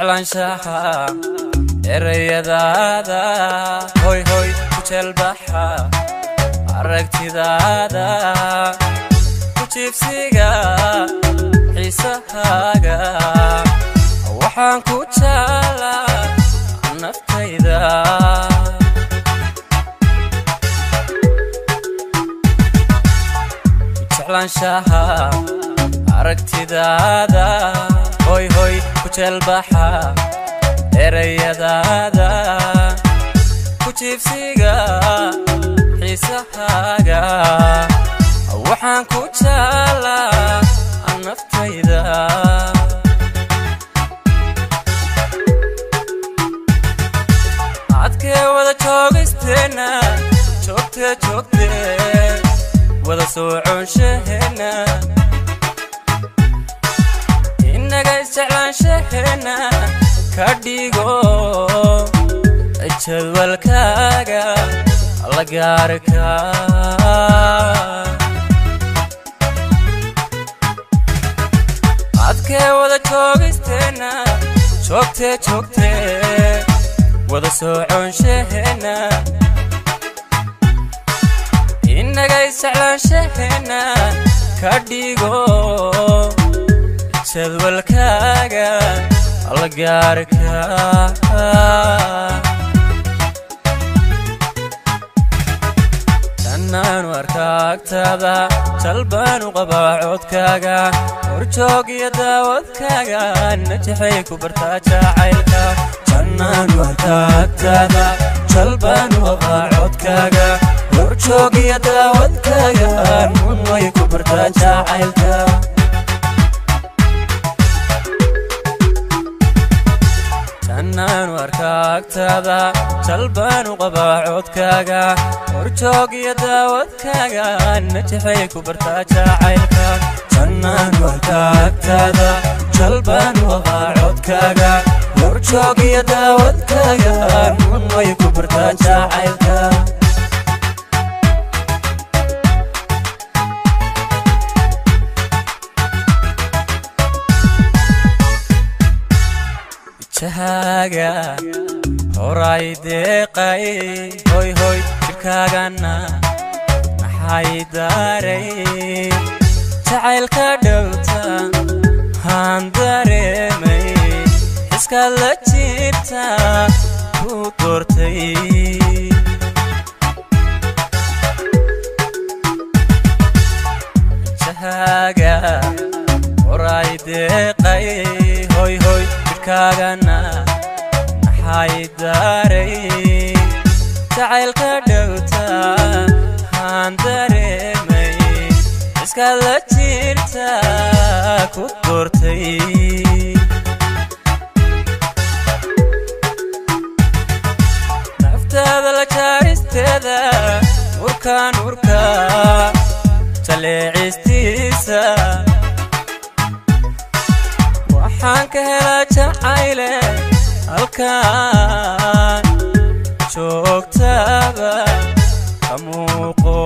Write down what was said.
Jeclaanshaha erayadaada, hoy hoy ku jeelbaxa aragtidaada, ku jiibsiga xiisahaaga, waxaan ku jeclaa naftayda. Jeclaanshaha aragtidaada, hoy hoy ku jeelbaxa erayadaada, ku jiibsiga xiisahaaga, waxaan ku jeclaa naftayda. Adkee wada joogisteenna, joogtee joogtee wada soconshaheenna, innaga isjeclaanshaheenna ka dhigo jadwalkaaga la gaarka. Adkee wada joogisteenna, joogtee joogtee wada soconshaheenna, innaga isjeclaanshaheenna ka dhigo jadwalkaaga la gaarka. Jannaanu arkaa agtaada, jalbaanu qabaa codkaaga, horjoog iyo daawadkaaga, najaxay ku bartaa jacaylka. Jannaanu arkaa agtaada, jalbaanu qabaa codkaaga, horjoog iyo daawadkaaga, munway ku bartaa jacaylka. Jannaanu arkaa agtaada, jalbaanu qabaa codkaaga, horjoog iyo daawadkaaga, najaxay ku bartaa jacaylka. Jannaanu arkaa agtaada, jalbaanu qabaa codkaaga, horjoog iyo daawadkaaga, munway ku bartaa jacaylka. Jahaaga horay deeqay, hoy hoy jidhkaagana maxay daaray, jacaylka dhowta haan dareemay, xiskaad la jirta ku doortay. Jahaaga horay deeqay, hoy hoy jidhkaagana maxay daaray, jacaylka dhowta haan dareemay, xiskaad la jirta ku doortay. Naftaada la jaaristeeda, nurka nurka jaleecistiisa, waxaan ka helaa jacayle halkaan joogtaba ka muuqo.